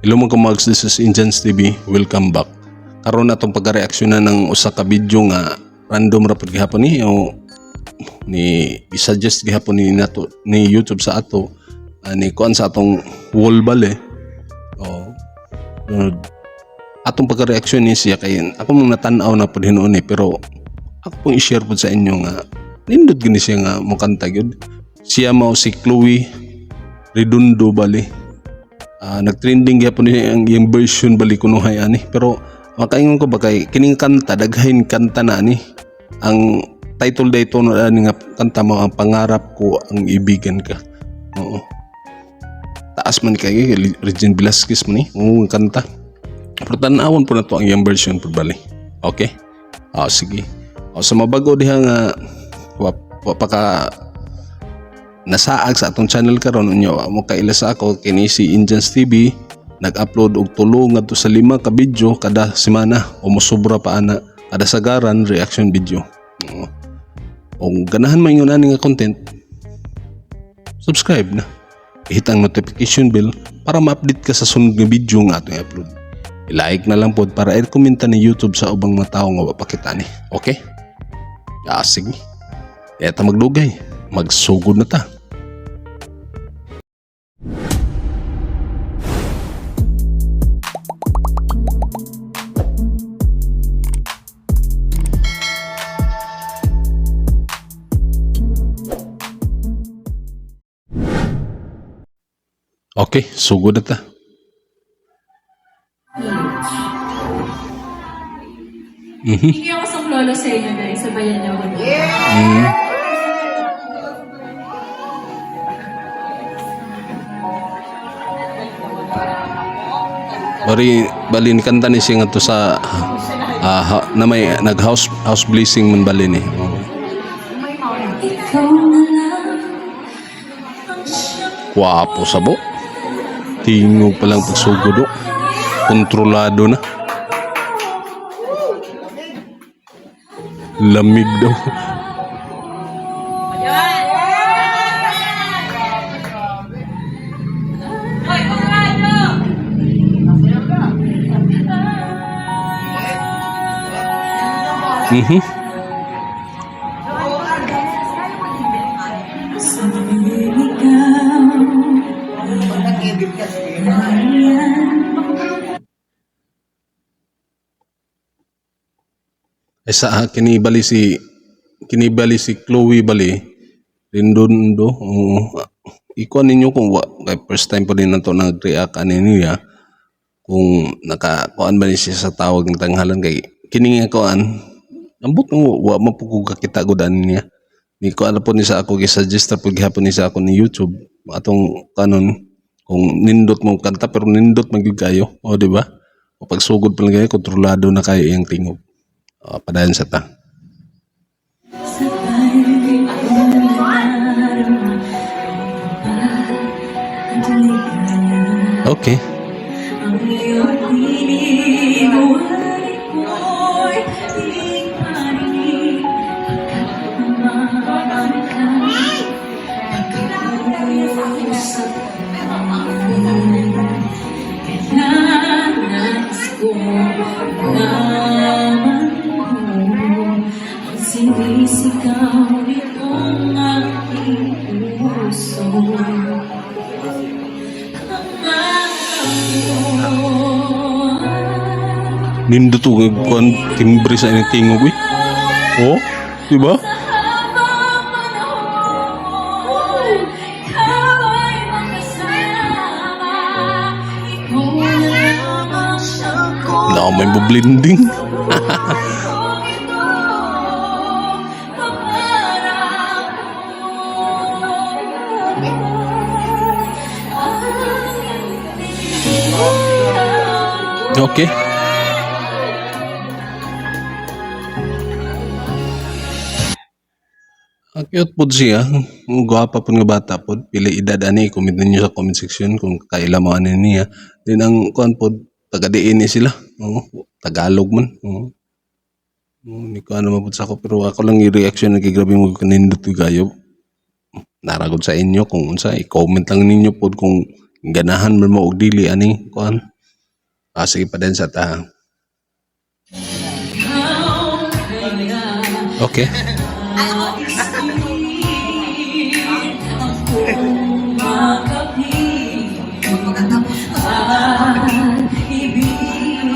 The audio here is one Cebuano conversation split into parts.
Hello mga kamags, this is Injans TV. Welcome back. Karon atong pagka-reaksyonan ng usa ka video nga random ra pud gihapon ni o ni i-suggest gihapon ni nato ni YouTube sa ato, ni kuan sa atong wall bale. Oh. Atong pagka-reaksyon ni siya kay ako mong natan-aw na pud hinuon ni, pero ako pong i-share pud sa inyo nga nindot gini siya nga mokanta gyud. Siya mao si Chloe Redondo bale. Nagtrending gyapon ni ang iyang version bali kunuhay ani, pero makaingon ko ba kay kining kanta daghain kanta na ani. Ang title dayto no ani nga kanta mo ang Pangarap Ko Ang Ibigan Ka. Oo, taas man kay Regine Velasquez man ni, oo, ang kanta, pero tan-awon po na to ang iyang version po bali. Okay, sige. O, sa mabago diha nga wa pa ka nasaag sa atong channel karon, unya wa mo kaila sa ako, kini si Injans TV nag-upload og tulo ngadto sa lima ka video kada semana o mosobra pa ana, kada sagaran reaction video. Oo. Kung ganahan man ingon ani nga content, subscribe na. I-hit ang notification bell para ma-update ka sa sunod nga video nga atong i-upload. I-like na lang pod para i-komenta ni YouTube sa ubang mga tao nga wa pa kita ni. Okay? Sige. Eta magdugay. Magsugod na ta. Okay, sugod na ta. Hindi ako sa lolo sa inyo, guys. Sabayan niyo ako. Bari bali ni kanta ni siya ngadto sa na may nag house house blessing man bali ni. Oo. Ikaw na lang ang siyang Gwapo sa bo. Tingog pa lang pagsugod, oh. Kontrolado na. Lamig daw. Sabihin ikaw. Ay sa kini bali si Chloe bali Rindondo. Oo. Ikuan ninyo kung wa kay first time pa din nato nag-react ani niya, kung naka kuan ba ni siya sa tawag ng tanghalan, kay kini nga kuan ambot mo wa man po ko kakita gud ani niya. Ni kuan na po ni sa ako, gi-suggest na po gihapon ni sa ako ni YouTube atong kanon kung nindot mo kanta, pero nindot man gyud kayo, o di ba? O pagsugod pa lang kayo, kontrolado na kayo iyang tingog. O, padayon sa ta. Sabay kong nadarama ang ligaya. Okay. Ang iyong tinig, wari ko'y di marinig. Pagkat umaang ka, pagkausap mo. Kaya nais ko malaman mo ang sinisigaw nitong aking puso. Nindot og kuan timbre sa inyong tingog eh. Oh, di ba? Na may blending. Okay. Ang cute pod siya. Ang gwapa pod nga bata pod. Pili edad ani, comment ninyo sa comment section kung kaila mo ani niya. Then ang kuan pod, taga diin ni sila. Oo, Tagalog man. Oo. Oo, ni ko ano man pod sa ako, pero ako lang yung reaction nagki grabe mo kanindot kayo. Naragod sa inyo kung unsa, i-comment lang ninyo pod kung ganahan man mo og dili ani kuan. Ah, sige pa din sa ta. Okay. Ibigin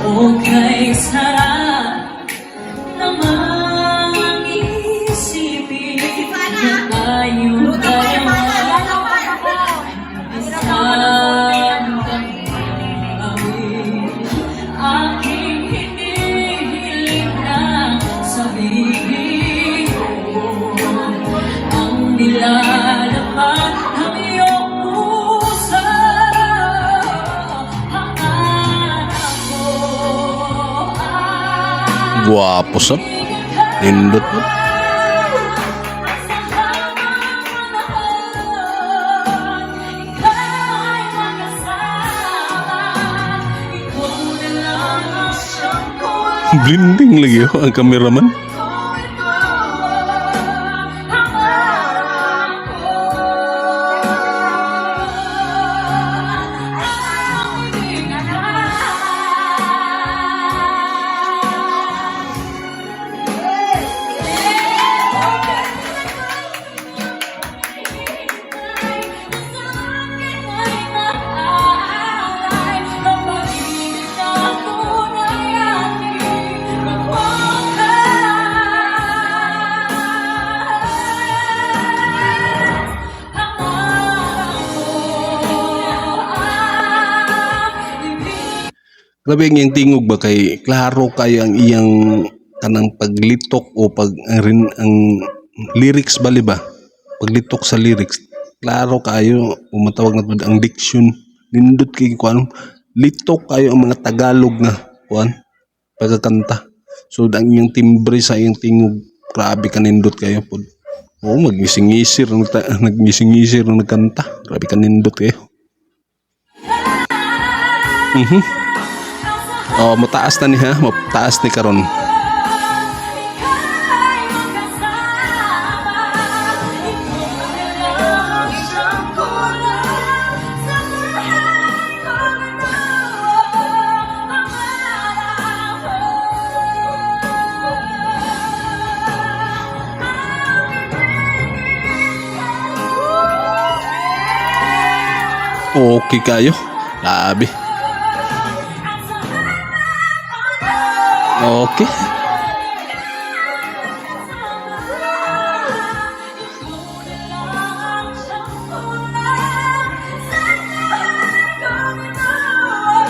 o kay sarap namang isipin na tayo dalawa isang gawin. Aking hinihiling na sabihin ko ang nilalaman ng iyong puso. Pangarap ko ay Guwapo sab. Nindot po. sa habang panahon, ikaw ay magkasama. Ikaw na lang ang siyang kulang. Blinding lagi oh, ang cameraman. Ito ang araw ko. Ang ibig ka. Grabe ang iyang tingog ba kay klaro kayo ang iyang kanang paglitok o pag ang, rin, ang lyrics bali ba? Paglitok sa lyrics, klaro kayo o matawag na tud ang diction. Nindot kay kuan litok kayo ang mga Tagalog nga kuan pagkakanta. So ang iyang timbre sa iyang tingog, grabe kanindot kayo pod. Oo, magising-isir, naggising-isir ang nagkanta. Grabe kanindot kayo. Oh, mataas na ni ha, mataas ni karon. Okay kayo. Grabe. Okay.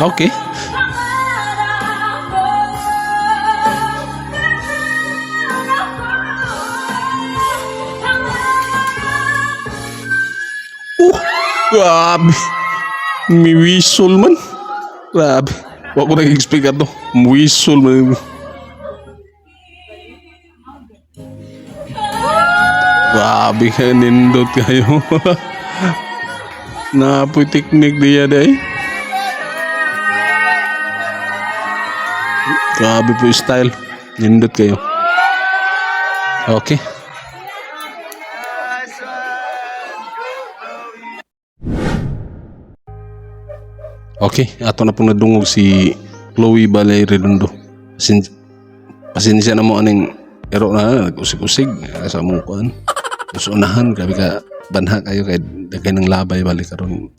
Okay. Oh, grabe. Mi whistle man. Grabe. Wa ko nag-expect ato. Whistle man. Grabe ka, nindot kayo. Napoy teknik diya day. Grabe po yung style. Nindot kayo. Okay. Okay, ato na pong nadungog si Chloe Balay Redondo. Pasensya na mo aning ero na nag-usig-usig sa mong kuan. Usunahan, grabe ka banha kayo kay daghay ng labay balik karon.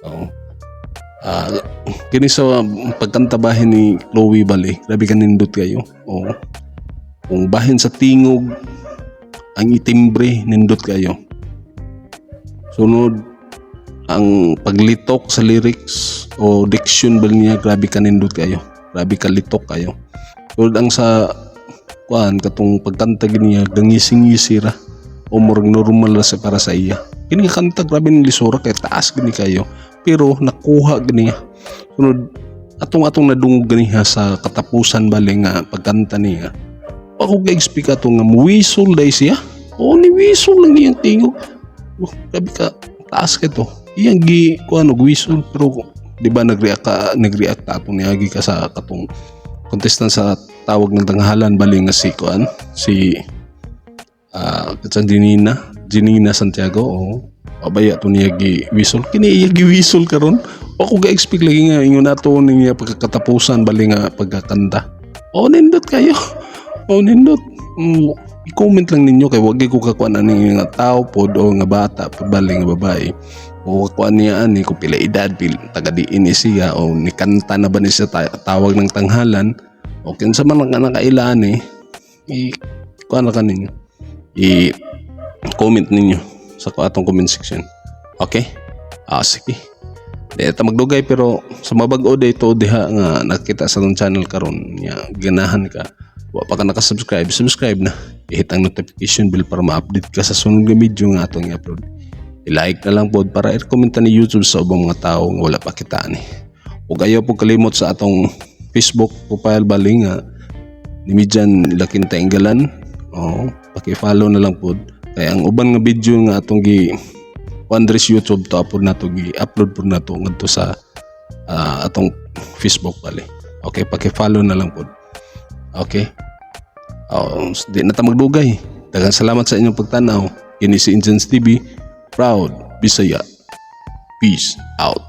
Oo. Ah, kini sa pagkanta bahin ni Chloe Balay, grabe ka nindot kayo. Oo. Kung bahin sa tingog ang itimbre nindot kayo. Sunod ang paglitok sa lyrics o diction ba niya, grabe ka nindot kayo, grabe ka litok kayo. Sunod ang sa kuan katong pagkanta gini niya, gangising-ngisi ra o murag normal ra sa para sa iya kini nga kanta. Grabe ni lisura kay taas gini kayo pero nakuha gini niya. Sunod atong atong nadungog ganiha sa katapusan bali nga pagkanta niya, ako kay expect ato nga whistle day siya o ni whistle lang iyang tingog. Oh, grabe ka taas kay to. Iyang gi kuan og whistle pero di ba nag-react ka, nag-react ta atong niagi ka sa katong contestant sa Tawag ng Tanghalan bali nga si kuan si katsa Janina Janina Santiago. Oh, pabaya to niya gi whistle, kini iya gi whistle karon. Ako ga-expect lagi nga ingon nato niya pagkakatapusan bali nga pagkakanta. Oh, nindot kayo. Oh, nindot. I-comment lang ninyo kay wag ko kakuan ani nga tao pod o nga bata pod bali nga babae. O kakuan niya ani kung pila edad, pila, taga diin ni siya o nikanta na ba ni siya tawag ng tanghalan o kinsa man ang nakaila ani i kuan na kaninyo. I-comment ninyo sa atong comment section. Okay? Ah, sige. Di ta magdugay, pero sa mabag-o dito diha nga nakita sa atong channel karon nya ganahan ka, wa pa ka naka-subscribe, subscribe na. I-hit ang notification bell para ma-update ka sa sunod nga video nga atong i-upload. I-like na lang pod para i-recommend ta ni YouTube sa ubang mga tao nga wala pa kita ani. Ug ayaw po kalimot sa atong Facebook profile bali nga ni Mijan Lakinta Inggalan. Oh, paki-follow na lang pod. Kaya ang uban nga video nga atong gi Andres YouTube to upload nato, gi-upload pod nato ngadto sa atong Facebook bali. Okay, paki-follow na lang pod. Okay. Oh, di na ta magdugay. Daghang salamat sa inyong pagtanaw. Kini si Injans TV, proud Bisaya. Peace out.